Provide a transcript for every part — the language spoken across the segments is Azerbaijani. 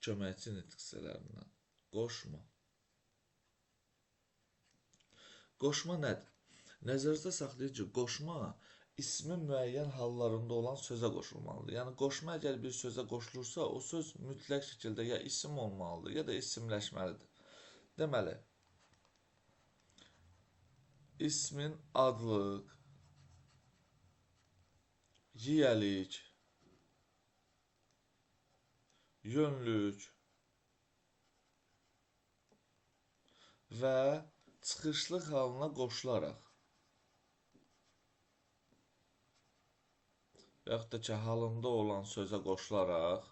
Köməkçi nitq hissələrindən. Qoşma. Qoşma nədir? Nəzərinizdə saxlayın ki, qoşma ismin müəyyən hallarında olan sözə qoşulmalıdır. Yəni, qoşma əgər bir sözə qoşulursa, o söz mütləq şəkildə ya isim olmalıdır, ya da isimləşməlidir. Deməli, ismin adlıq, yiyəlik, yönlük və çıxışlıq halına qoşularaq və yaxud da ki, halında olan sözə qoşularaq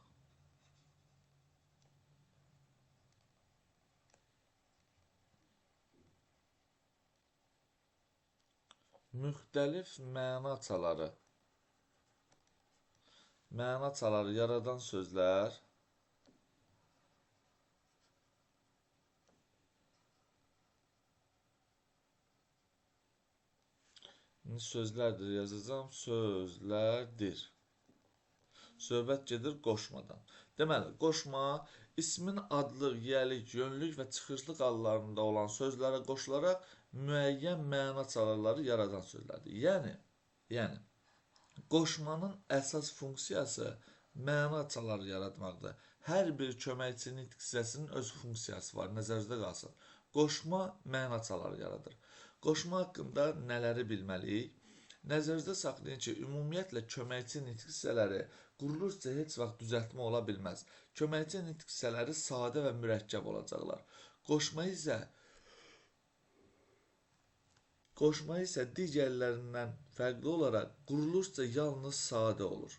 müxtəlif məna çaları yaradan sözlər sözlərdir yazacağam, sözlərdir. Söhbət gedir qoşmadan. Deməli, qoşma ismin adlıq, yiyəlik, yönlük və çıxışlıq hallarında olan sözlərə qoşularaq müəyyən məna çaları yaradan sözlərdir. Yəni, qoşmanın əsas funksiyası məna çaları yaratmaqdır. Hər bir köməkçi nitq hissəsinin öz funksiyası var, nəzərinizdə qalsın. Qoşma məna çaları yaradır. Qoşma haqqında nələri bilməliyik? Nəzərinizdə saxlayın ki, ümumiyyətlə köməkçi nitq hissələri quruluşca heç vaxt düzəltmə ola bilməz. Köməkçi nitq hissələri sadə və mürəkkəb olacaqlar. Qoşma isə digərlərindən fərqli olaraq quruluşca yalnız sadə olur.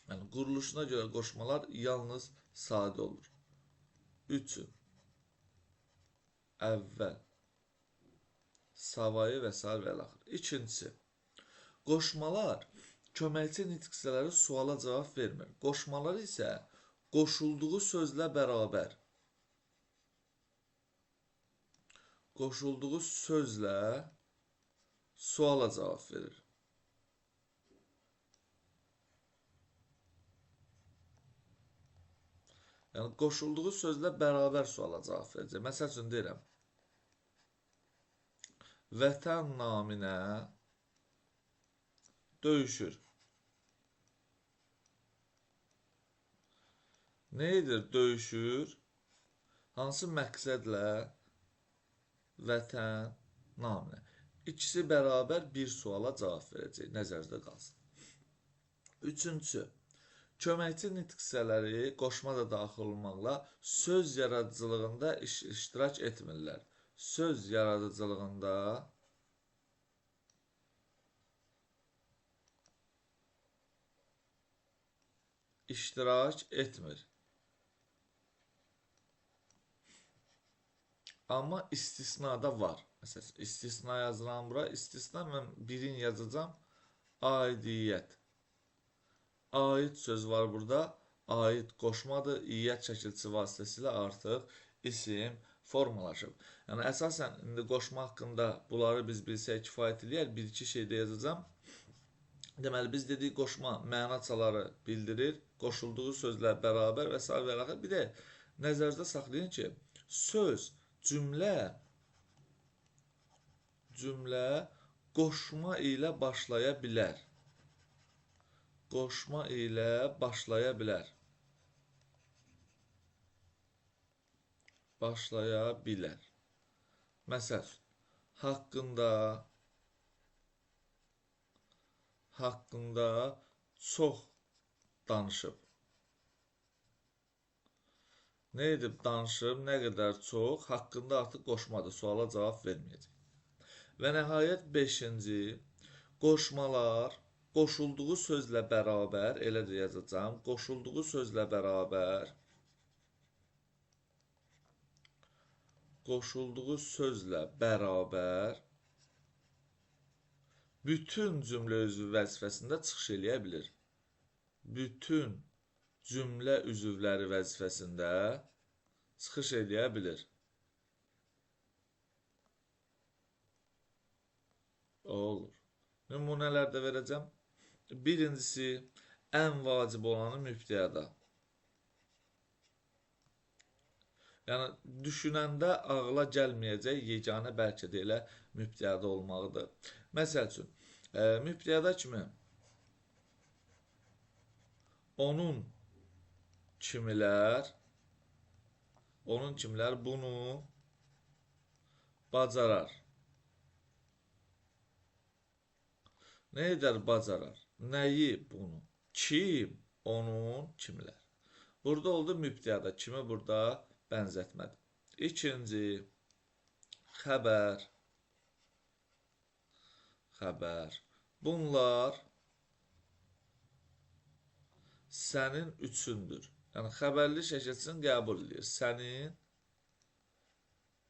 Yəni, quruluşuna görə qoşmalar yalnız sadə olur. Üçün, əvvəl, savayı və sair və ilaxır. İkincisi, qoşmalar köməkçi nitq hissələri suala cavab vermir. Qoşmalar isə qoşulduğu sözlə bərabər, qoşulduğu sözlə suala cavab verir. Yəni, qoşulduğu sözlə bərabər suala cavab verəcək. Məsəl üçün deyirəm, vətən naminə döyüşür. Nə edir? Döyüşür. Hansı məqsədlə? Vətən naminə. İkisi bərabər bir suala cavab verəcək. Nəzərinizdə qalsın. Üçüncüsü, köməkçi nitq hissələri qoşma da daxil olmaqla söz yaradıcılığında iştirak etmirlər. Söz yaradıcılığında iştirak etmir. Amma istisna da var. Məsələn, istisna yazıram bura. İstisna mən birini yazacağam. Aidiyyət. Aid söz var burada. Aid qoşmadır. İyyət şəkilçisi vasitəsilə artıq isim formalaşıb. Yəni, əsasən, indi qoşma haqqında bunları biz bilsək kifayət eləyər. Bir-iki şey də yazacağam. Deməli, biz dedik qoşma məna çaları bildirir, qoşulduğu sözlər bərabər və sair və ilaxır. Bir də nəzərinizdə saxlayın ki, söz, cümlə qoşma ilə başlaya bilər. Qoşma ilə başlaya bilər. Başlaya bilər. Məsəl üçün, haqqında çox danışıb. Nə edib danışıb, nə qədər çox, haqqında artıq qoşmadır, suala cavab verməyəcək. Və nəhayət 5-ci, qoşmalar qoşulduğu sözlə bərabər, elə də yazacağam, qoşulduğu sözlə bərabər, qoşulduğu sözlə bərabər bütün cümlə üzvü vəzifəsində çıxış eləyə bilir. Bütün cümlə üzvləri vəzifəsində çıxış eləyə bilir. Olur. Nümunələr də verəcəm. Birincisi, ən vacib olanı mübtəda. Yəni, düşünəndə ağla gəlməyəcək yeganə bəlkə də elə mübtəda olmalıdır. Məsəl üçün, mübtəda kimi onun kimilər, bunu bacarar. Nə edər bacarar? Nəyi bunu? Kim? Onun kimlər? Burada oldu mübtəda. Kimi burada bənzətmədir. İkinci, xəbər. Xəbər. Bunlar sənin üçündür. Yəni, xəbərli şəkilçisini qəbul edir.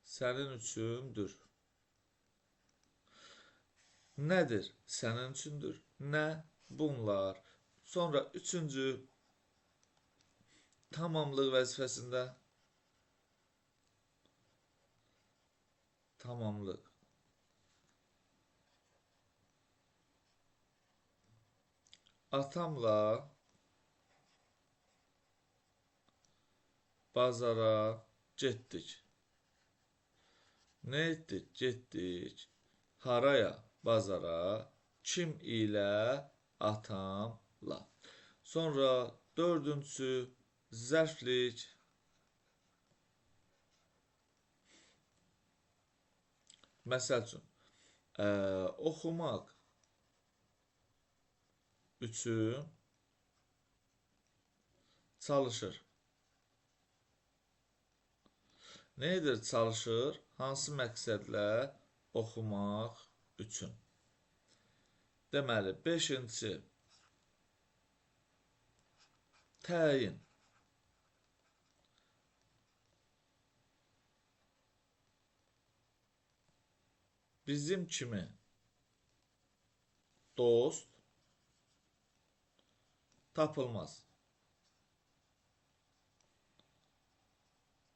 Sənin üçündür. Nədir? Sənin üçündür. Nə? Bunlar. Sonra üçüncü, tamamlıq vəzifəsində. Tamamlıq. Atamla bazara getdik. Nə etdik? Getdik. Haraya? Bazara. Kim ilə? Atamla. Sonra dördüncüsü zərflik. Məsəl üçün, oxumaq üçün çalışır. Nə edir çalışır? Hansı məqsədlə? Oxumaq üçün. Deməli, beşincisi təyin. Bizim kimi dost tapılmaz.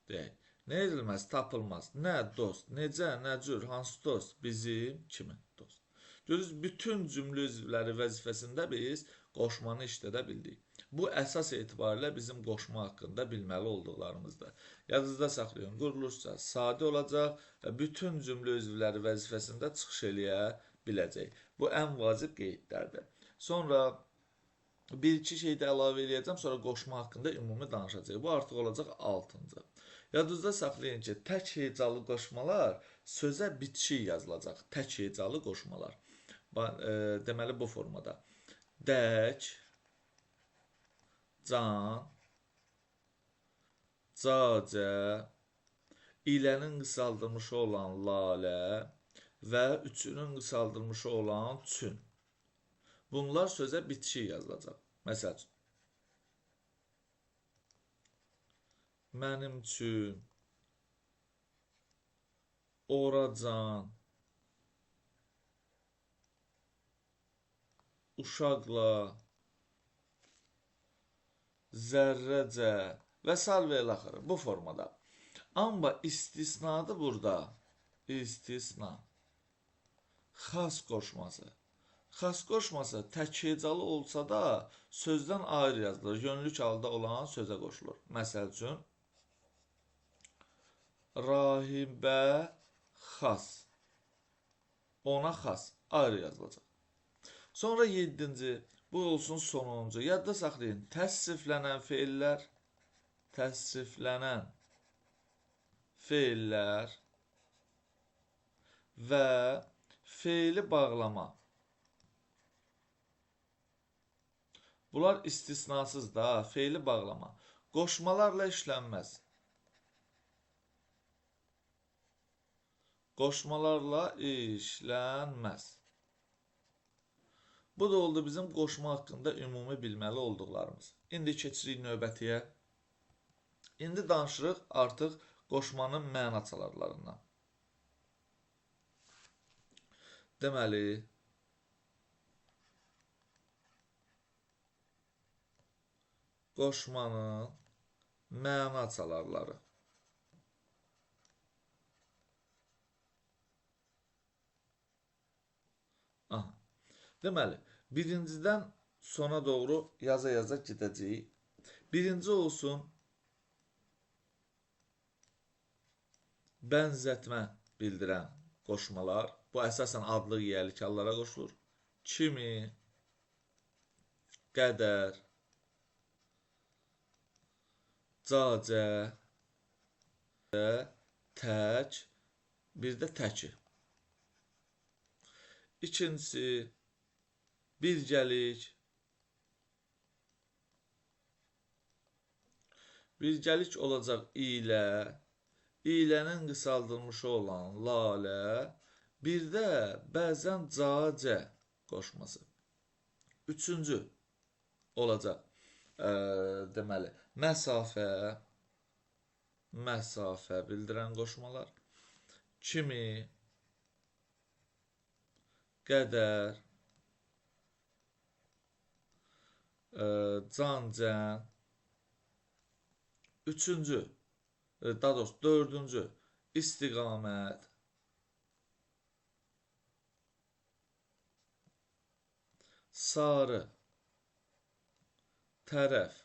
Deyək. Nə edilməz? Tapılmaz. Nə dost? Necə? Nə cür? Hansı dost? Bizim kimi dost. Görürüz, bütün cümlə üzvləri vəzifəsində biz qoşmanı işlədə bildik. Bu, əsas etibarilə bizim qoşma haqqında bilməli olduqlarımızdır. Yadınızda saxlayın, quruluşsa sadə olacaq və bütün cümlə üzvləri vəzifəsində çıxış eləyə biləcək. Bu, ən vacib qeydlərdir. Sonra bir-iki şey də əlavə eləyəcəm, sonra qoşma haqqında ümumi danışacaq. Bu, artıq olacaq 6-cı. Yadınızda saxlayın ki, tək hecalı qoşmalar sözə bitişik yazılacaq. Tək hecalı qoşmalar. Deməli, bu formada. Dək, can, cacə, ilənin qısaldılmışı olan lalə və üçünün qısaldılmışı olan çün. Bunlar sözə bitişik yazılacaq. Məsəl üçün, mənim üçün, oracan, uşaqla, zərrəcə və sair və ilaxırı bu formada. Amma istisnadır burada. İstisna. Xas qoşması. Xas qoşması tək hecalı olsa da sözdən ayrı yazılır. Yönlük halda olan sözə qoşulur. Məsəl üçün, rahibə xas. Ona xas. Ayrı yazılacaq. Sonra 7-ci, bu olsun sonuncu. Yadda saxlayın. Təsriflənən feillər, təsriflənən feillər və feili bağlama. Bunlar istisnasız da feili bağlama. Qoşmalarla işlənməz. Qoşmalarla işlənməz. Bu da oldu bizim qoşma haqqında ümumi bilməli olduqlarımız. İndi keçirik növbətiyə. İndi danışırıq artıq qoşmanın məna çalarlarından. Deməli, qoşmanın məna çalarları. Aha. Deməli, birincidən sona doğru yaza-yaza gedəcəyik. Birinci olsun Bənzətmə bildirən qoşmalar. Bu, əsasən adlıq yiyəlik hallara qoşulur. Kimi, qədər, cacə, tək, bir də təki. İkincisi, birgəlik. Birgəlik olacaq ilə, ilənin qısaldılmışı olan lalə, bir də bəzən cacə qoşması. Üçüncü olacaq, deməli, məsafə, məsafə bildirən qoşmalar, kimi, qədər, cancən. Üçüncü, daha doğrusu dördüncü, istiqamət, sarı, tərəf,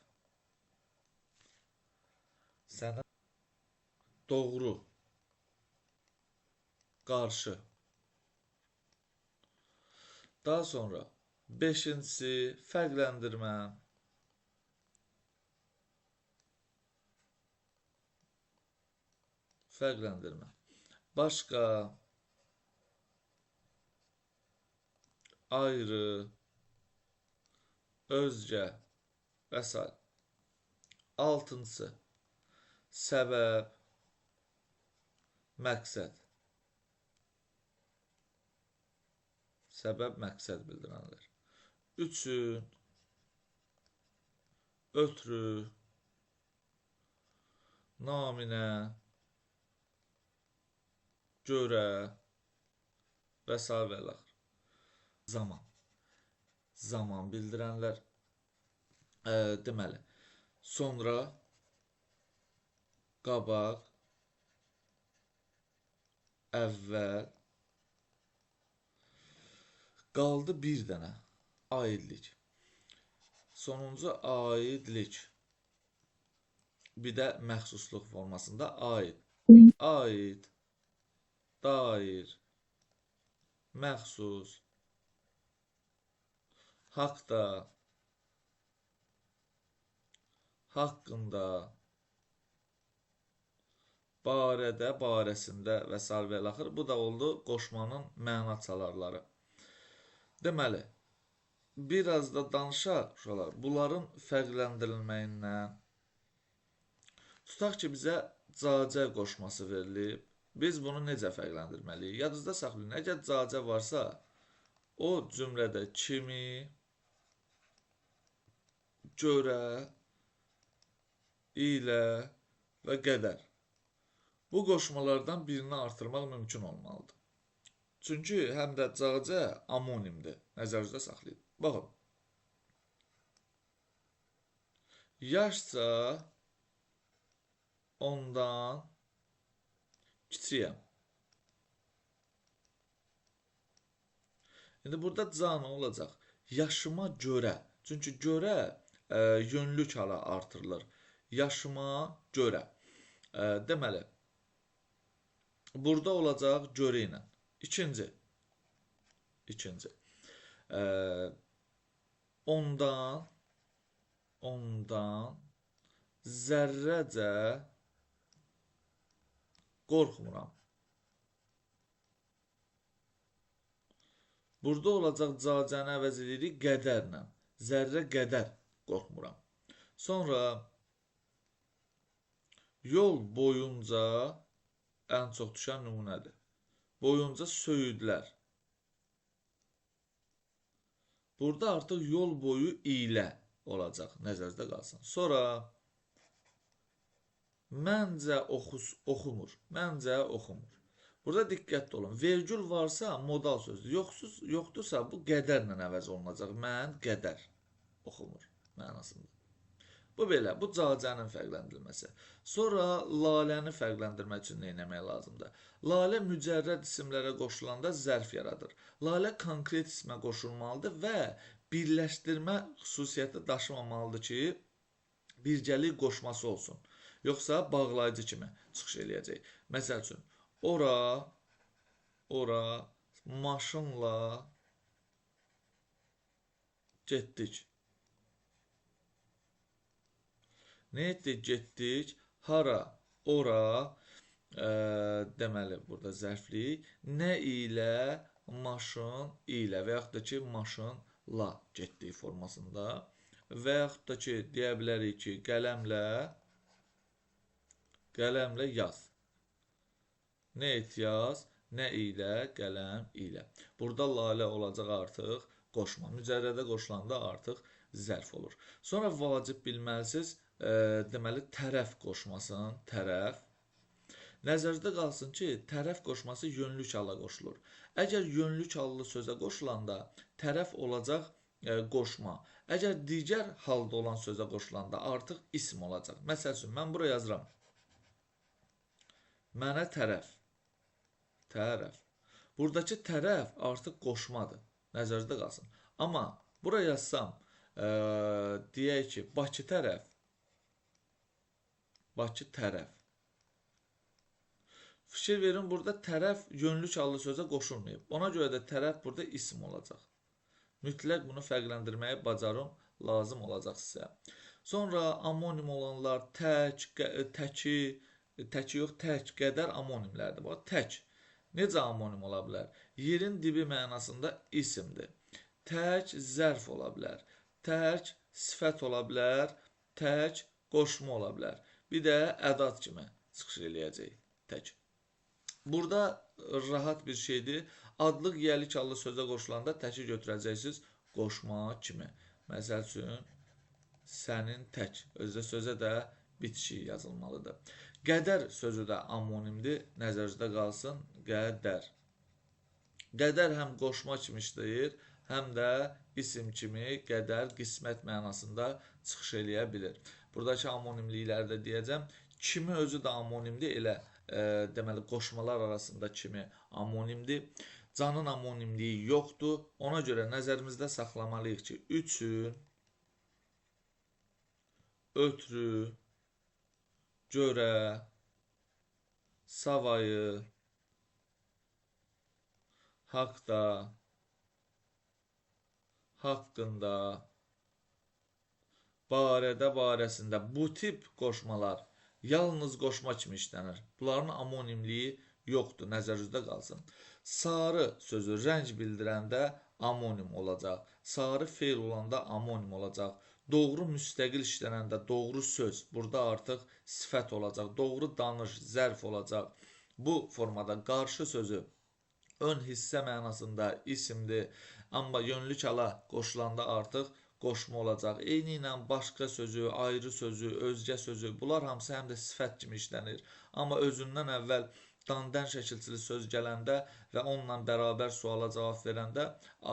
sənə doğru, qarşı. Daha sonra beşincisi, fərqləndirmə. Fərqləndirmə. Başqa, ayrı, özgə və s. Altıncısı, səbəb, məqsəd. Səbəb, məqsəd bildirənlər. Üçün, ötrü, naminə, görə və s. və ilaxır. Zaman. Zaman bildirənlər. Deməli, sonra, qabaq, əvvəl, qaldı bir dənə aidlik. Sonuncu aidlik. Bir də məxsusluq formasında aid. Aid, dair, məxsus, haqda, haqqında, barədə, barəsində və s. və ilaxır. Bu da oldu qoşmanın məna çalarları. Deməli, biraz da danışaq uşaqlar, bunların fərqləndirilməyindən. Tutaq ki, bizə cacə qoşması verilib. Biz bunu necə fərqləndirməliyik? Yadınızda saxlayın, əgər cacə varsa, o cümlədə kimi, görə, ilə və qədər. Bu qoşmalardan birini artırmaq mümkün olmalıdır. Çünki həm də cacə amonimdir. Nəzərinizdə saxlayın. Baxın. Yaşca ondan kiçiyəm. İndi burada ca nə olacaq? Yaşıma görə. Çünki görə yönlük hala artırılır. Yaşıma görə. Deməli, burada olacaq görə ilə. İkinci. İkinci. Ondan zərrəcə qorxmuram. Burada olacaq cacəni əvəz edirik qədərlə. Zərrə qədər qorxmuram. Sonra yol boyunca ən çox düşən nümunədir. Boyunca söyüdlər. Burada artıq yol boyu ilə olacaq. Nəzərinizdə qalsın. Sonra məncə oxumur. Məncə oxumur. Burada diqqətli olun. Vergül varsa modal sözdür. Yoxdursa bu qədərlə əvəz olunacaq. Mən qədər oxumur mənasında. Bu belə, bu cacənin fərqləndirilməsi. Sonra laləni fərqləndirmək üçün nə etmək lazımdır? Lalə mücərrəd isimlərə qoşulanda zərf yaradır. Lalə konkret ismə qoşulmalıdır və birləşdirmə xüsusiyyəti daşımamalıdır ki, Birgəlik qoşması olsun. Yoxsa bağlayıcı kimi çıxış eləyəcək. Məsəl üçün, ora maşınla getdik. Nə etdik? Getdik. Hara? Ora. Deməli, burada zərflik. Nə ilə? Maşın ilə və yaxud da ki, maşınla getdik formasında. Və yaxud da ki, deyə bilərik ki, qələmlə yaz. Nə et yaz? Nə ilə? Qələm ilə. Burada lalə olacaq artıq qoşma. Mücərrədə qoşulanda artıq zərf olur. Sonra vacib bilməlisiniz, deməli, tərəf qoşmasın, tərəf. Nəzərdə qalsın ki, tərəf qoşması yönlük hala qoşulur. Əgər yönlük hallı sözə qoşulanda tərəf olacaq qoşma. Əgər digər halda olan sözə qoşulanda artıq ism olacaq. Məsəl üçün, mən bura yazıram. Mənə tərəf. Tərəf. Buradakı tərəf artıq qoşmadır. Nəzərdə qalsın. Amma bura yazsam, deyək ki, Bakı tərəf. Bakı tərəf. Fikir verin, burada tərəf yönlük hallı sözə qoşulmayıb. Ona görə də tərəf burada ism olacaq. Mütləq bunu fərqləndirməyi bacarın, lazım olacaq sizə. Sonra amonim olanlar tək, təki, təki yox, tək, qədər amonimlərdir. Bax, tək. Necə amonim ola bilər? Yerin dibi mənasında isimdir. Tək zərf ola bilər. Tək sifət ola bilər. Tək qoşma ola bilər. Bir də ədat kimi çıxış eləyəcək. Tək. Burada rahat bir şeydir. Adlıq yiyəlik hallı sözə qoşulanda təki götürəcəksiniz qoşma kimi. Məsəl üçün, sənin tək. Özdə sözə də bitişik yazılmalıdır. Qədər sözü də amonimdir. Nəzərinizdə qalsın. Qədər. Qədər həm qoşma kimi işləyir, həm də isim kimi qədər, qismət mənasında çıxış eləyə bilir. Buradakı amonimlikləri də deyəcəm. Kimi özü də amonimdir, elə deməli, qoşmalar arasında kimi amonimdir. Canın amonimliyi yoxdur. Ona görə nəzərimizdə saxlamalıyıq ki, üçün, ötrü, görə, savayı, haqda, haqqında, barədə, barəsində bu tip qoşmalar yalnız qoşma kimi işlənir. Bunların amonimliyi yoxdur, nəzərinizdə qalsın. Sarı sözü rəng bildirəndə amonim olacaq. Sarı feil olanda amonim olacaq. Doğru müstəqil işlənəndə doğru söz, burada artıq sifət olacaq. Doğru danış, zərf olacaq. Bu formada qarşı sözü ön hissə mənasında isimdir. Amma yönlük hala qoşulanda artıq qoşma olacaq. Eyni ilə başqa sözü, ayrı sözü, özgə sözü, bunlar hamısı həm də sifət kimi işlənir. Amma özündən əvvəl dandən şəkilçili söz gələndə və onunla bərabər suala cavab verəndə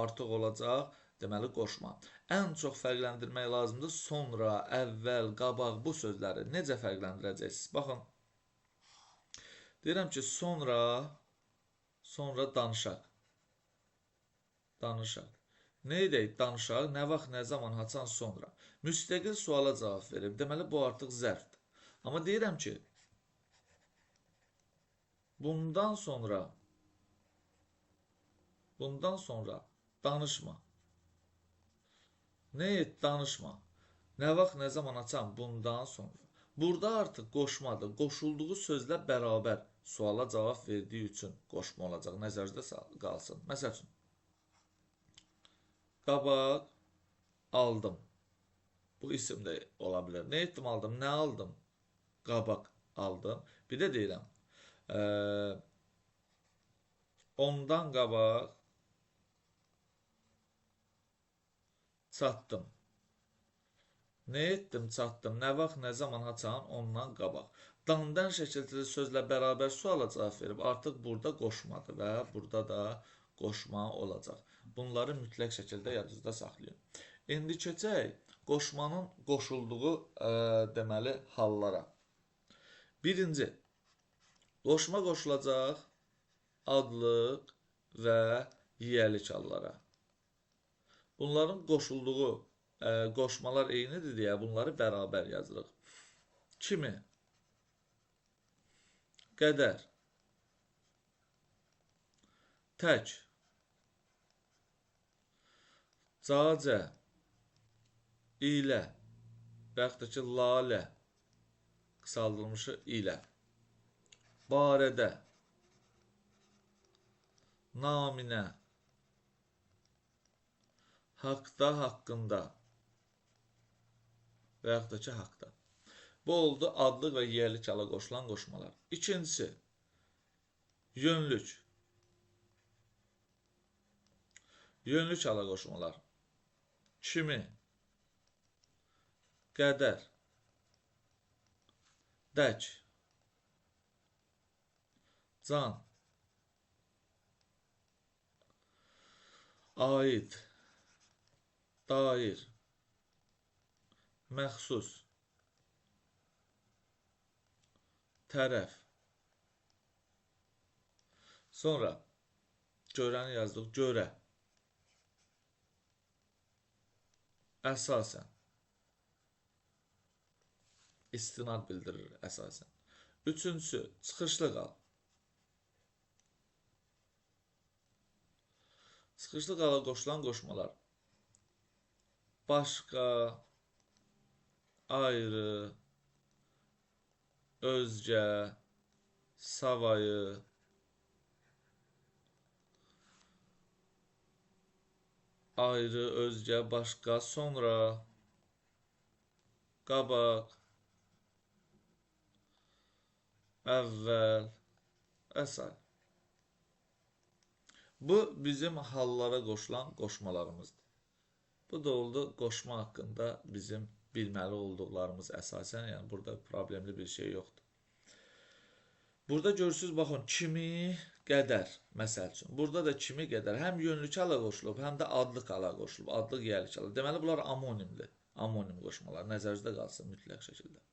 artıq olacaq, deməli, qoşma. Ən çox fərqləndirmək lazımdır. Sonra, əvvəl, qabaq bu sözləri necə fərqləndirəcəksiniz? Baxın, deyirəm ki, sonra danışaq. Danışaq. Nə edək? Danışaq. Nə vaxt, nə zaman, haçan, sonra. Müstəqil suala cavab verib. Deməli, bu artıq zərfdir. Amma deyirəm ki, bundan sonra danışma. Nə et? Danışma. Nə vaxt, nə zaman, haçan, bundan sonra. Burada artıq qoşmadır. Qoşulduğu sözlə bərabər suala cavab verdiyi üçün qoşma olacaq. Nəzərinizdə qalsın. Məsəl üçün, qabaq aldım. Bu isim də ola bilər. Nə etdim aldım? Nə aldım? Qabaq aldım. Bir də deyirəm, ondan qabaq çatdım. Nə etdim? Çatdım. Nə vaxt, nə zaman, haçan, ondan qabaq. Dandan şəkilçili sözlə bərabər suala cavab verib. Artıq burada qoşmadır və burada da qoşma olacaq. Bunları mütləq şəkildə yadınızda saxlayın. İndi keçək qoşmanın qoşulduğu deməli hallara. Birinci, qoşma qoşulacaq adlıq və yiyəlik hallara. Bunların qoşulduğu Qoşmalar eynidir deyə bunları bərabər yazırıq. Kimi, qədər, tək, cacə, ilə və yaxud da ki, lalə, qısaldılmışı ilə, barədə, naminə, haqda, haqqında və yaxud da ki, haqda. Bu oldu adlıq və yiyəlik hala qoşulan qoşmalar. İkincisi, yönlük. Yönlük hala qoşmalar. Kimi, qədər, dək, can, aid, dair, məxsus, tərəf. Sonra görəni yazdıq, görə, əsasən, istinad bildirir əsasən. Üçüncüsü, çıxışlı qal. Çıxışlı qala qoşulan qoşmalar. Başqa, ayrı, özgə, savayı, ayrı, özgə, başqa, sonra, qabaq, əvvəl və s. Bu, bizim hallara qoşulan qoşmalarımızdır. Bu da oldu qoşma haqqında bizim bilməli olduqlarımız əsasən, yəni burada problemli bir şey yoxdur. Burada görürsünüz, baxın, kimi, qədər, məsəl üçün. Burada da kimi, qədər həm yönlük hala qoşulub, həm də adlıq hala qoşulub, adlıq yiyəlik hala. Deməli, bunlar amonimdir, amonim qoşmalar, nəzərinizdə qalsın mütləq şəkildə.